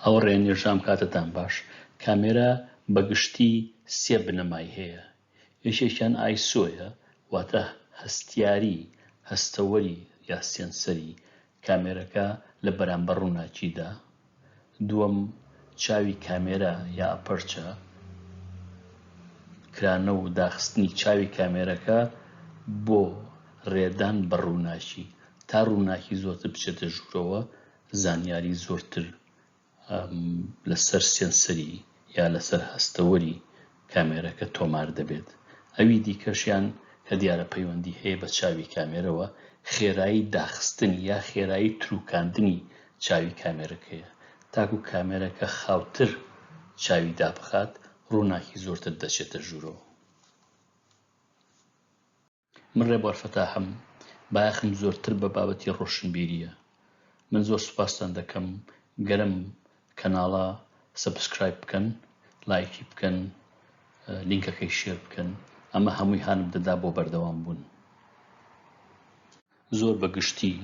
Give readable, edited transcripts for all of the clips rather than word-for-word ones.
هاوڕێیان نێژام کاتتان باش. کامێرا بە گشتی سێ بنەمای هەیە. یەکێکیان ISO یە واتە هەستیاری، هەستەوەری یا sensor ی کامێرەکە لە بەرامبەر ڕووناکیدا. دووەم چاوی کامێرا یا aperture، کرانە و داخستنی چاوی کامێرەکە بۆ ڕێدان بە ڕووناکی. تا ڕووناکی زۆرتر بچێتە ژوورەوە زانیاری زۆرتر لەسەر sensor ی یا لەسەر هەستەوەری کامێرەکە تۆمار دەبێت. ئەوی دیکەشیان کە دیارە پەیوەندی هەیە بە چاوی کامێرەوە، خێرایی داخستنی یا خێرایی تروکاندنی چاوی کامێرەکەیە. تاکو کامێرەکە خاوتر چاوی دابخات، ڕووناکی زۆرتر دەچێتە ژوورەوە. من ڕێبوار فەتاحم، بایەخم زۆرتر بە بابەتی ڕۆشنبیرییە. من زۆر سوپاستان دەکەم گەرم کەناڵە subscribe بکەن، لایکی بکەن، لینکەکەی share بکەن، ئەمە هەمووی هانم دەدا بۆ بەردەوام بوون. زۆر بە گشتی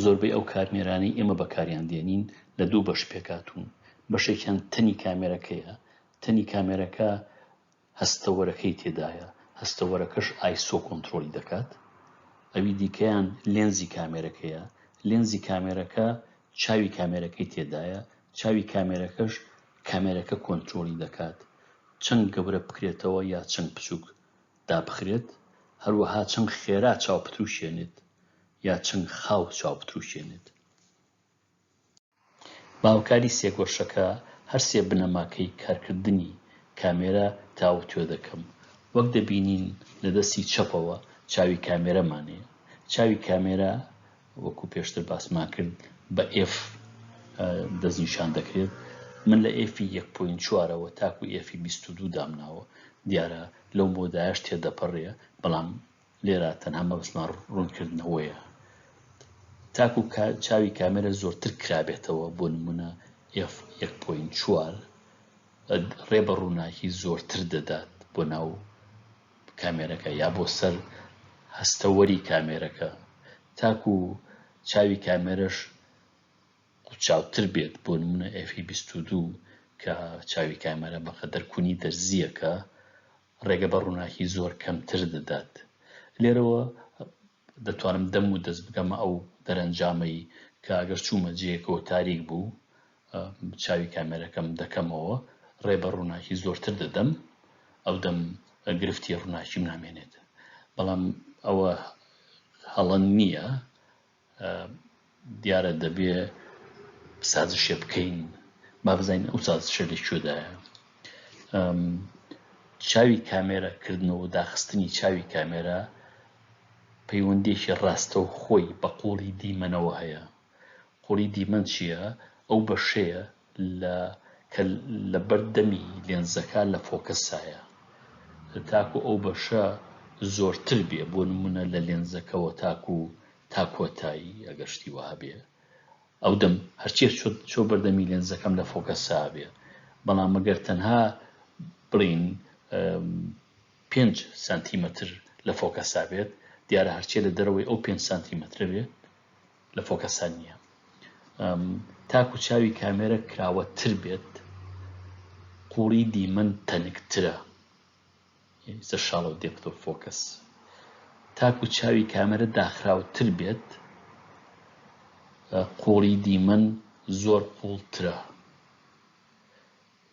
زۆربەی ئەو کامێرانەی ئێمە بەکاریان دێنین لە دوو بەش پێکهاتوون، بەشێکیان تەنی کامێرەکەیە، تەنی کامێرەکە هەستەوەرەکەی تێدایە، هەستەوەرەکەش ISO کۆنترۆڵی دەکات، ئەوی دیکەیان لێنزی کامێرەکەیە، لێنزی کامێرەکە چاوی کامێرەکەی تێدایە، چاوی کامێرەکەش کامێرەکە کۆنترۆڵی دەکات چەند گەورە بکرێتەوە یا چەند بچووک دابخرێت، هەروەها چەند خێرا چاو بتروشێنێت یا چەند خاو چاو بتروشێنێت. بە هاوکاری سێگۆشەکە هەر سێ بنەماکەی کارکردنی کامێرا تاوتوێ دەکەم. وەک دەبینین لە دەستی چەپەوە چاوی کامێرەمان هەیە. چاوی کامێرا وەکو پێشتر باسمان کرد بە F دەستنیشان دەکرێت. من لە F ی یەک point چوارەوە تاکو F ی 22 دامناوە. دیارە لەو مەودایەش تێدەپەڕێ بەڵام لێرە تەنها مەبەستمان ڕوونکردنەوەیە تاکو چاوی کامێرە زۆرتر کرابێتەوە بۆ نمونە F یەک point چوار ڕێ بە ڕووناکی زۆرتر دەدات بۆ ناو کامێرەکە یا بۆ سەر هەستەوەری کامێرەکە تاکو چاوی کامێرەش قوچاوتر بێت بۆ نمونە F ی 22 کە چاوی کامێرە بەقەدەر کونی دەرزییەکە ڕێگە بە ڕووناکی زۆر کەمتر دەدات. لێرەوە دەتوانم دەم و دەست بگەمە ئەو دەرەنجامەی کە ئەگەر چوومە جێیەکەوە تاریک بوو چاوی کامێرەکەم دەکەمەوە ڕێ بە ڕووناکی زۆرتر دەدەم ئەو دەم گرفتی ڕووناکیم نامێنێت. بەڵام ئەوە هەڵە نییە دیارە دەبێ سازشێ بکەین با بزانین ئەو سازشە لە کوێدایە. چاوی کامێرە کردنەوە و داخستنی چاوی کامێرا پەیوەندیەکی ڕاستەوخۆی بە قوڵی دیمەنەوە هەیە. قوڵی دیمەن چییە؟ ئەو بەشەیە لە کە لەبەر دەمی لێنزەکە لە focus ایە تاکو ئەو بەشە زۆرتر بێ بۆ نمونە لە لێنزەکەوە تاکو تا کۆتایی ئەگەر شتی وەها بێ ئەو دەم هەرچیە چۆ بەردەمی لێنزەکەم لە focus ا بێ بەڵام ئەگەر تەنها بڵین پێنج سانتیمەتر لە focus ا بێت دیارە هەرچیە لە دەرەوەی ئەو پێنج سانتیمەترە بێ لە focus ا نییە. تاکو چاوی کامێرە کراوەتر بێت قوڵی دیمەن تەنکترە The shallow depth of focus. تاکو چاوی کامێرە داخراوتر بێت قوڵی دیمەن زۆر قوڵترە.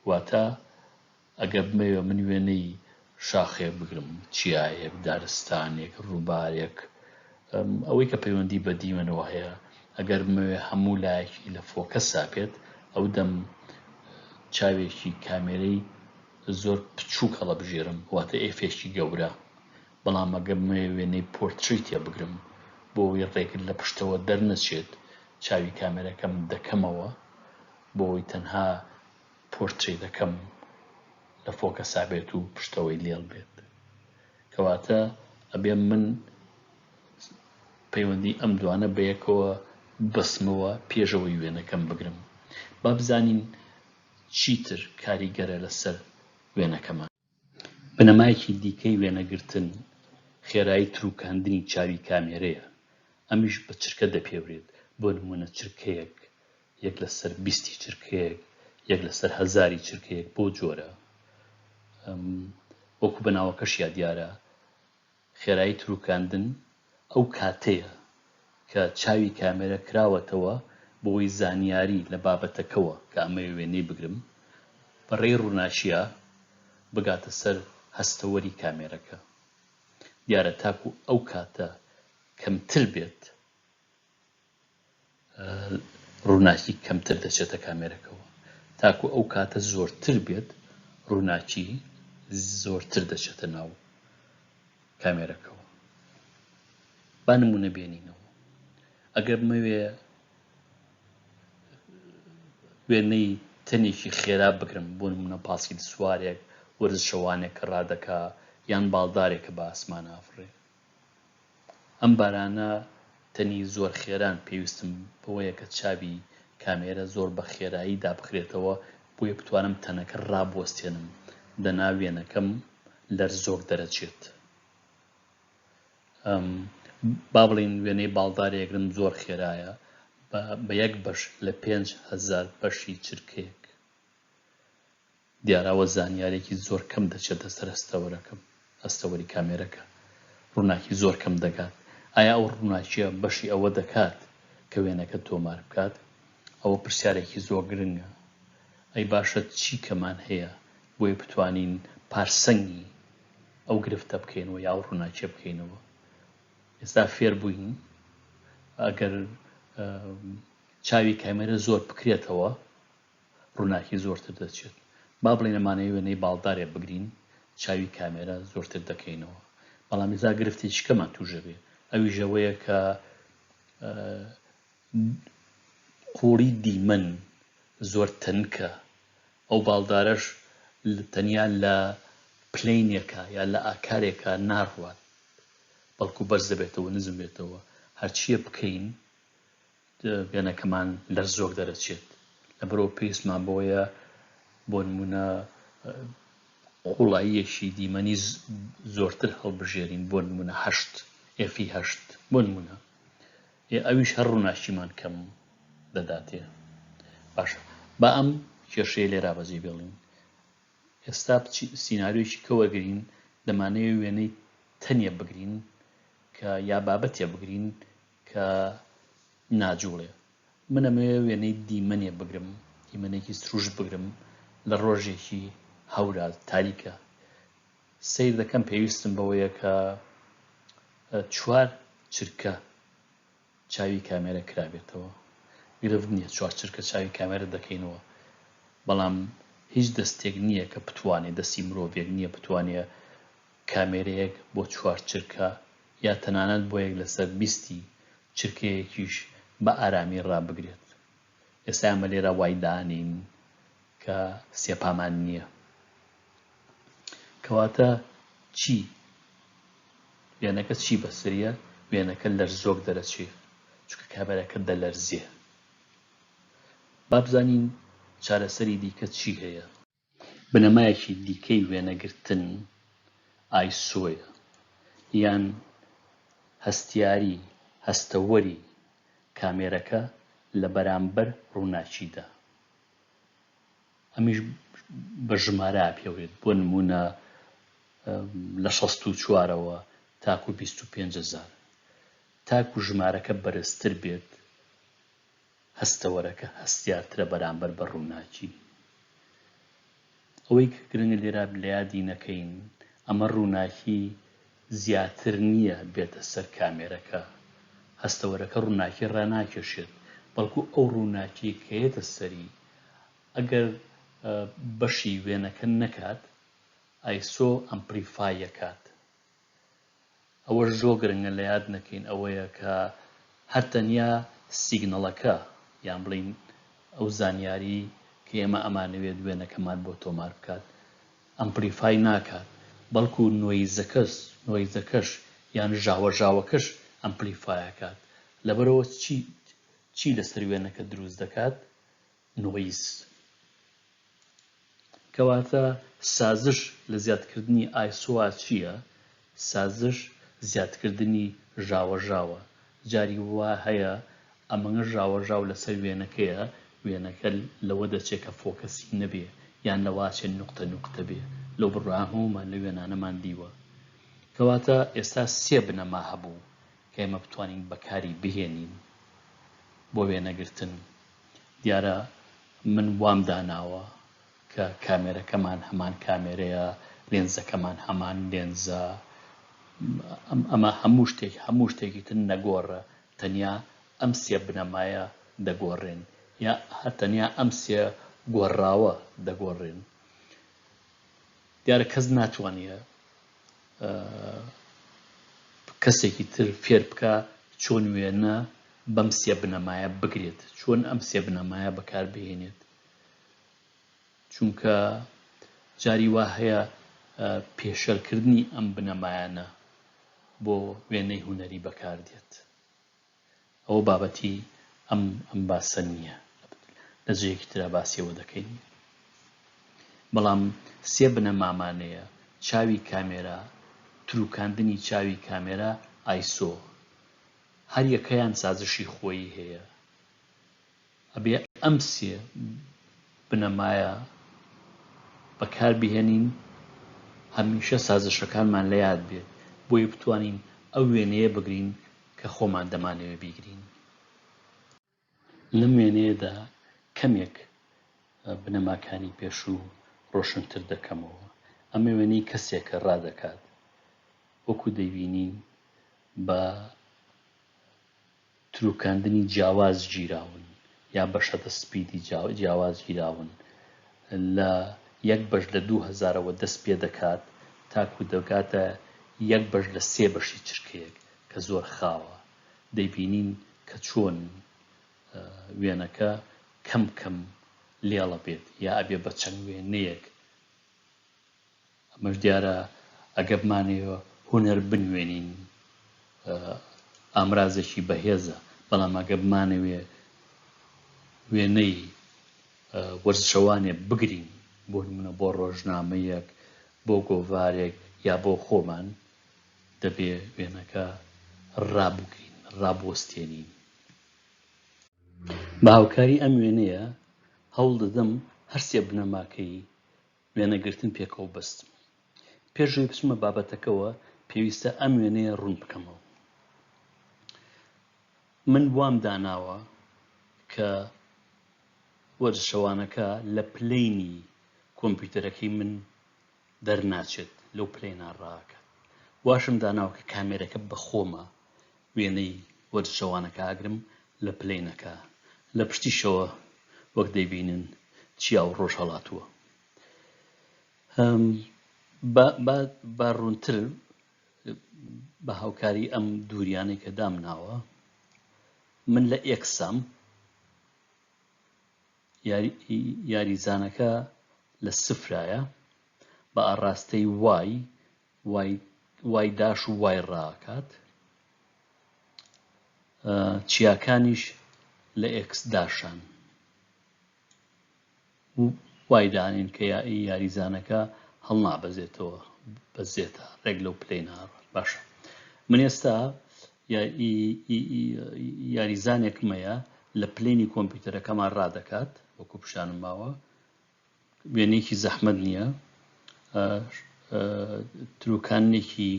واتە ئەگەر بمەوێ من وێنەی شاخێک بگرم، چیایەک، دارستانێک، ڕووبارێک، ئەوەی کە پەیوەندی بە دیمەنەوە هەیە، ئەگەر بمەوێ هەموو لایەکی لە focus ا بێت، ئەو دەم چاوێکی کامێرەی زۆر بچووک هەڵەبژێرم، واتە F ێکی گەورە. بەڵام ئەگەر بمەوێ وێنەی پۆرتریتێ بگرم، بۆ ئەوەی ڕێگر لە پشتەوە دەرنەچێت، چاوی کامێرەکەم دەکەمەوە بۆ ئەوەی تەنها پۆرترەیتەکەم لە focus ا بێت و پشتەوەی لێڵ بێت. کەواتە ئەبێ من پەیوەندی ئەم دوانە بەیەکەوە ببەستمەوە پێش ئەوەی وێنەکەم بگرم. با بزانین چیتر کاریگەرە لەسەر وێنەکەمان. بنەمایەکی دیکەی وێنەگرتن خێرایی تروکاندنی چاوی کامێرەیە، ئەمیش بە چرکە دەپێورێت، بۆ نموونە چرکەیەک یەک لەسەر بیستی چرکەیەک، یەک لەسەر هەزاری چرکەیەک بەو جۆرە. وەکو بە ناوەکەشیا دیارە خێرایی تروکاندن ئەو کاتەیە کە چاوی کامێرە کراوەتەوە بۆی زانیاری لە بابەتەکەوە کە ئەمەوێ وێنەی بگرم بە ڕێی ڕووناکییا بگاتە سەر هەستەوەری کامێرەکە. دیارە تاکو ئەو کاتە کەمتر بێت ڕووناکی کەمتر دەچێتە کامێرەکەوە تاکو ئەو کاتە زۆرتر بێت ڕووناکی زۆرتر دەچێتە ناو کامێرەکەوە. با نمونە بێنینەوە ئەگەر بمەوێ وێنەی تەنێکی خێرا بگرم بۆ نمونە پاسکیل سوارێک وەرزشەوانێک کە ڕادەکا یان باڵدارێک کە بە ئاسمان ئافڕێ ئەم بارانە تەنی زۆر خێران پێویستم بەوەیە کە چاوی کامێرە زۆر بە خێرایی دابخرێتەوە بۆیە بتوانم تەنەکە ڕابوەستێنم دەنا وێنەکەم لەرزۆک دەرەچێت. با بڵێین وێنەی باڵدارێگرم زۆر خێرایە بە یەک بەش لە 5000 بەشی چرکەیەک. دیارە ئەوە زانیارێکی زۆر کەم دەچێتە سەر هەستەوەرەکەم، هەستەوەری کامێرەکە. ڕووناکی زۆر کەم دەگات. ئایا ئەو ڕووناکییە بەشی ئەوە دەکات کە وێنەکە تۆمار بکات؟ ئەوە پرسیارێکی زۆر گرنگە. ئەی باشە چی کەمان هەیە بۆیە بتوانین پارسەنگی ئەو گرفتە بکەینەوە یا ئەو ڕووناکییە بکەینەوە؟ ئێستا فێر بووین ئەگەر چاوی کامێرە زۆر بکرێتەوە ڕووناکی زۆرتر دەچێت. با بڵێین ئەمانەوێ وێنەی باڵدارێ بگرین، چاوی کامێرا زۆرتر دەکەینەوە. بەڵام ئێستا گرفتێکی کەمان تووش دەبێ، ئەویش ئەوەیە کە قووڵی دیمەن زۆر تەنکە، ئەو باڵدارەش تەنیا لە پلەینێکا یا لە ئاکارێکا ناڕوات، بەڵکو بەرز دەبێتەوە نزم بێتەوە. هەرچییە بکەین وێنەکەمان لەرزۆک دەرەچێت لەبەرئەوە پێویستمان بەوەیە بۆ نمونە قوڵاییەکی دیمەنی زۆرتر هەڵبژێرین بۆ نمونە هەشت ئێفی هەشت بۆ نمونە ئەویش هەر ڕووناکیمان کەم دەداتێ باشە با ئەم کێشەیە لێرا بەجێ بێڵین ئێستا سیناریۆیەکی کە وەرگین دەمانەوێ وێنەی تەنیە بگرین کە یا بابەتێ بگرین کە ناجوڵێ. من ئەمەوێ وێنەی دیمەنێ بگرم، دیمەنێکی سروشت بگرم لە ڕۆژێکی هەورا تاریکە. سەیر دەکەم پێویستم بەوەیە کە چوار چرکە چاوی کامێرە کرابێتەوە. گرفت نییە چوار چرکە چاوی کامێرە دەکەینەوە، بەڵام هیچ دەستێک نییە کە بتوانێ، دەستی مرۆڤێک نییە بتوانێ کامێرەیەک بۆ چوار چرکە یا تەنانەت بۆ یەک لەسەر بیستی چرکەیەکیش بە ئارامی ڕابگرێت. ئێستا ئێمە لێرە وای دانێین کە سێپامان نییە. کەواتە چی؟ وێنەکە چی بەسریە؟ وێنەکە لەرزۆک دەرەچێ، چونکە کامێرەکە دەلەرزێ. با بزانین چارەسەری دیکە چی هەیە. بنەمایەکی دیکەی وێنەگرتن ئایسۆیە یان هەستیاری هەستەوەری کامێرەکە لە بەرامبەر ڕووناکیدا. ئەمیش بە ژمارە ئەپێورێت بۆ نموونە لە 64ەوە تاکو 25000 تاکو ژمارەکە بەرزتر بێت هەستەوەرەکە هەستیارترە بەرامبەر بە ڕووناکی. ئەوەی کە گرنگە لێرە لەیادی نەکەین ئەمە ڕووناکی زیاتر نییە بێتە سەر کامێرەکە، هەستەوەرەکە ڕووناکی ڕاناکێشێت، بەڵکو ئەو ڕووناکیەی کە یەتە سەری ئەگەر بەشی وێنەکە نەکات ISO amplify ئەکات. ئەوەش زۆر گرنگە لە یاد نەکەین ئەوەیە کە هەر تەنیا signal ەکە یان بڵێین ئەو زانیاری کە ئێمە ئەمانەوێت وێنەکەمان بۆ تۆمار بکات amplify ناکات بەڵکو noise ەکەس noise ەکەش یان ژاوەژاوەکەش amplify ئەکات لەبەرئەوە چی چی لەسەر وێنەکە دروست دەکات noise. کەواتە سازش لە زیادکردنی ISO چییە؟ سازش زیادکردنی ژاوەژاوە. جاری وا هەیە ئەمەنگە ژاوەژاو لەسەر وێنەکەیە وێنەکە لەوە دەچێ کە focus ی نەبێ یان لەوە ئەچێ نوقتە نوقتە بێ لەو بڕوایەم هەموومان لەو وێنانەمان دیوە. کەواتە ئێستا سێ بنەما هەبوو کە ئێمە بتوانین بەکاری بهێنین بۆ وێنەگرتن. دیارە من وام داناوە کە کامێرەکەمان هەمان کامێرەیە، لێنزەکەمان هەمان لێنزە، ئەمە هەموو شتێک هەموو شتێکی تر نەگۆڕە، تەنیا ئەم سێ بنەمایە دەگۆڕێن یا هەر تەنیا ئەم سێ گۆڕاوە دەگۆڕێن. دیارە کەس ناتوانێ کەسێکی تر فێر بکا چۆن وێنە بەم سێ بنەمایە بگرێت، چۆن ئەم سێ بنەمایە بەکار بهێنێت. چونکە جاری وا هەیە پێشێلکردنی ئەم بنەمایانە بۆ وێنەی هونەری بەکار دێت. ئەوە بابەتی ئەم ئەم باسە نییە، لە جێیەکی ترا باسی ئەوە دەکەین. بەڵام سێ بنەمامانەیە، چاوی کامێرا، تروکاندنی چاوی کامێرا، ISO. هەر یەکەیان سازشی خۆیی هەیە. ئەبێ ئەم سێ بنەمایە بەکار بهێنین، هەمیشە سازشەکانمان لە یاد بێت، بۆیە بتوانین ئەو وێنەیە بگرین کە خۆمان دەمانەوێت بیگرین. لەم وێنەیەدا کەمێک بنەماکانی پێشوو ڕۆشنتر دەکەمەوە. ئەمە وێنەی کەسێکە ڕادەکات، وەکو دەیبینین بە تروکاندنی جیاواز گیراون یا بە shutter speed ی جیاواز گیراون لە یەک بەش لە دوو هەزارەوە دەست پێ دەکات تاکو دەگاتە یەک بەش لە سێ بەشی چرکەیەک کە زۆر خاوە دەیبینین کە چۆن وێنەکە کەم کەم لێڵە بێت یا ئەبێ بە چەند وێنەیەک ئەمەش دیارە ئەگەر بمانەوێ هونەر بنوێنین ئامرازێکی بەهێزە، بەڵام ئەگەر بمانەوێ وێنەی وەرزشەوانێ بگرین بۆ نمونە بۆ ڕۆژنامەیەک بۆ گۆڤارێک یا بۆ خۆمان دەبێ وێنەکە ڕابگرین ڕابوەستێنین. بە هاوکاری ئەم وێنەیە هەوڵ دەدەم هەرسێ بنەماکەی وێنەگرتن پێکەوە بەستم. پێش ئەوەی بچمە بابەتەکەوە پێویستە ئەم وێنەیە ڕوون بکەمەوە. من وام داناوە کە وەرزشەوانەکە لە plane ی کۆمپیوتەرەکەی من دەرناچێت لەو plane ە ڕاکات. واشم داناوە کە کامێرەکە بە خۆمە وێنەی وەرزشەوانەکە ئەگرم لە plane ەکە لە پشتیشەوە وەک دەیبینن چیا و ڕۆژ هەڵاتووە. با ڕوونتر بە هاوکاری ئەم دووریانەی کە دامناوە من لە X ام یاریزانەکە لە سفرایە بە ئاڕاستەی Y Y Y dash و Y ڕاکات چیاکانیش لە X dash ان وای دانین کە یاریزانەکە هەڵنابەزێتەوە بەزێتە ڕێک لەو plane ە ڕات باشە من ئێستا یاریزانێکمەیە لە plane ی کۆمپیوتەرەکەمان ڕادەکات وەکو پیشانم ماوە وێنەیەکی زەحمەت نییە تروکانێکی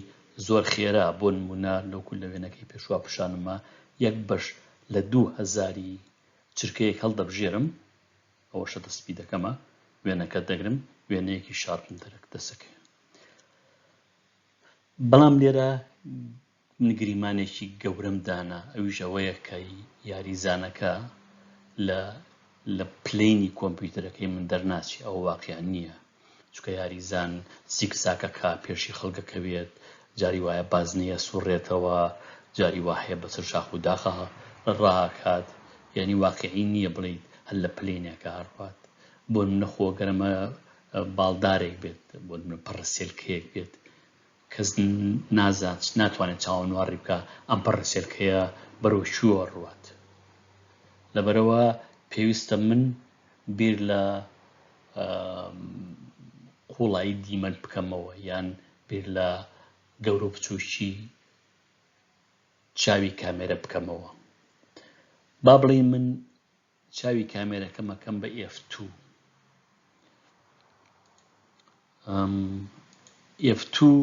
زۆر خێرا بۆ نمونە لەوکو لە وێنەکەی پێشوا پیشانمە یەک بەش لە دوو هەزاری چرکەیەک هەڵدەبژێرم ئەوەشە دەست دەکەمە وێنەکە دەگرم وێنەیەکی sharp م دەرەک دەسەکەی بەڵام لێرە من گریمانێکی گەورەم دانا ئەویش ئەوەیە کە یاریزانەکە لە لە plane ی کۆمپیوتەرەکەی من دەرناچێ ئەوە واقیع نییە چونکە یاریزان زیگزاگەکە پێشی خەڵکەکەوێت جاری وایە بازنەیە سوڕێتەوە جاری وا هەیە بەسەر شاخ و داخە ڕاکات یعنی واقعی نییە بڵیت هەر لە plane ێکە هەڕوات بۆ نمونە خۆ گەرمە باڵدارێک بێت بۆ نمونە پەڕەسێلکەیەک بێت کەس نازانێت ناتوانێت چاوەنواڕی بکا ئەم پەڕەسێلکەیە بەرەو کوێوە ڕوات لەبەرەوە پێویستە من بیر لە قوڵایی دیمەن بکەمەوە یان بیر لە گەورە و بچووکی چاوی کامێرە بکەمەوە با بڵێین من. چاوی کامێرەکەم ئەکەم بە F two. F two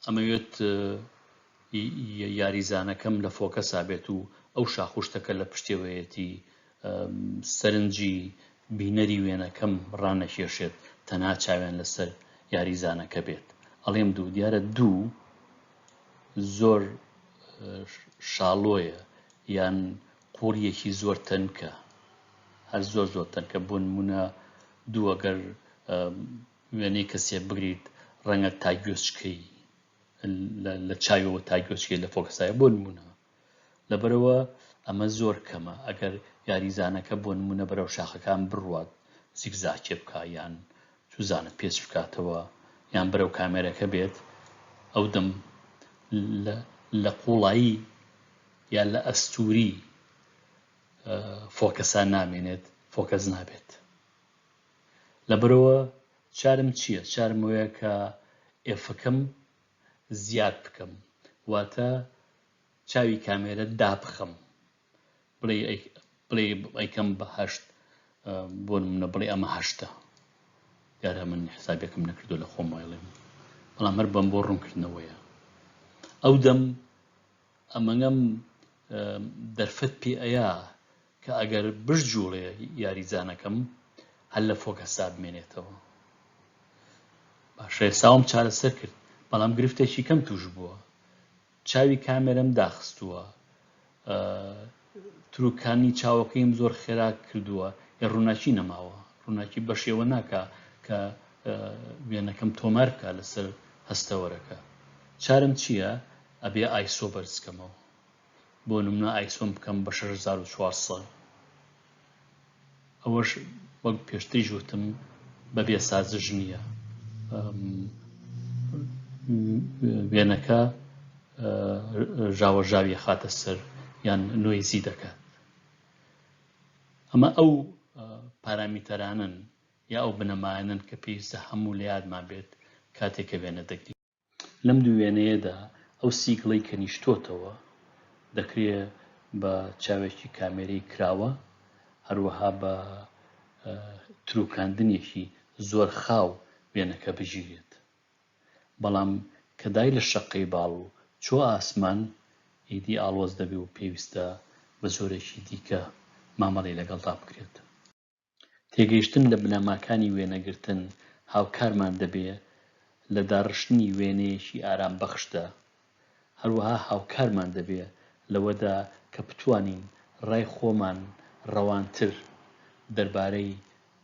ئەمەوێت یاریزانەکەم لە focus ا بێت و ئەو شاخ و شتەکە لە پشتێوەیەتی سەرنجی بینەری وێنەکەم ڕانەکێشێت تەنها چاویان لەسەر یاریزانەکە بێت ئەڵێم دوو دیارە دوو زۆر shallow یە یان قوڵیەکی زۆر تەنکە هەر زۆر زۆر تەنکە بۆ نمونە دوو ئەگەر وێنەی کەسێ بگریت ڕەنگە تا گوێچکەی لە چاویەوە تا گوێچکەی لە focus ایە بۆ نمونە لەبەرئەوە ئەمە زۆر کەمە ئەگەر یاریزانەکە بۆ نمونە بەرەو شاخەکان بڕوات زیگزاکێ بکا یان چوزانم پێچ بکاتەوە یان بەرەو کامێرەکە بێت ئەو دەم لە قوڵایی یا لە ئەستوری focus ا نامێنێت focus نابێت لەبەرئەوە چارم چییە؟ چارم ئەوەیە کە F ەکەم زیاد بکەم واتە چاوی کامێرە دابخەم بڵێ بڵێ ئەیکەم بە هەشت بۆ نمونە بڵێ ئەمە هەشتە دیارە من حسابێکم نەکردو لە خۆم وایڵێم بەڵام هەر بەم بۆ ڕوونکردنەوەیە ئەو دەم ئەمەگەم دەرفەت پێ ئەیا کە ئەگەر بشجوڵێ یاریزانەکەم هەر لە focus ا بمێنێتەوە. باشە ئێستا ئەوم چارەسەر کرد بەڵام گرفتێکی کەم توش بووە چاوی کامێرەم داخستووە تروکانی چاوەکەیم زۆر خێرا کردووە ێ ڕووناکی نەماوە ڕووناکی بەشێوە ناکا کە وێنەکەم تۆمار بکە لەسەر هەستەوەرەکە چارم چییە ئەبێ ISO بەرز کەمەوە بۆ نمونە ISO م بکەم بە 6400 ئەوەش وەک پێشتریش وتم بەبێ سازش نییە وێنەکە ژاوەژاوی خاتە سەر یان noisy دەکات ئەمە ئەو parameter انەن یا ئەو بنەمایانن کە پێویستە هەموو لە یادمان بێت کاتێک کە وێنە دەگرین. لەم دوو وێنەیەدا ئەو seagull ەی کە نیشتۆتەوە دەکرێ بە چاوێکی کامێرەی کراوە هەروەها بە تروکاندنێکی زۆر خاو وێنەکە بگیرێت. بەڵام کە دای لە شەققەی باڵ و چووە ئاسمان ئیدی ئاڵۆز دەبێ و پێویستە بە جۆرێکی دیکە مامەڵەی لەگەڵدا بکرێت. تێگەیشتن لە بنەماکانی وێنەگرتن هاوکارمان دەبێ لە داڕشتنی وێنەیەکی ئارامبەخشدا، هەروەها هاوکارمان دەبێ لەوەدا کە بتوانین ڕای خۆمان ڕەوانتر دەربارەی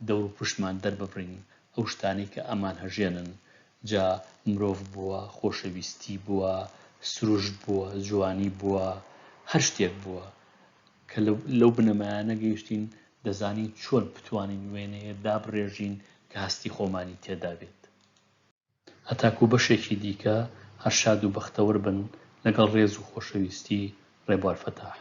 دەوروپشتمان دەرببڕین، ئەو شتانەی کە ئەمانهەژێنن، جا مرۆڤ بووە، خۆشەویستی بووە، سروشت بووە، جوانی بووە، هەر شتێک بووە، کە لەو بنەمایانە گەیشتین دەزانین چۆن بتوانین وێنەیە دابڕێژین کە هەستی خۆمانی تێدا بێت. هەتاکوو بەشێکی دیکە هەر شاد و بەختەوەر بن لەگەڵ ڕێز و خۆشەویستی ڕێبوار فەتاح.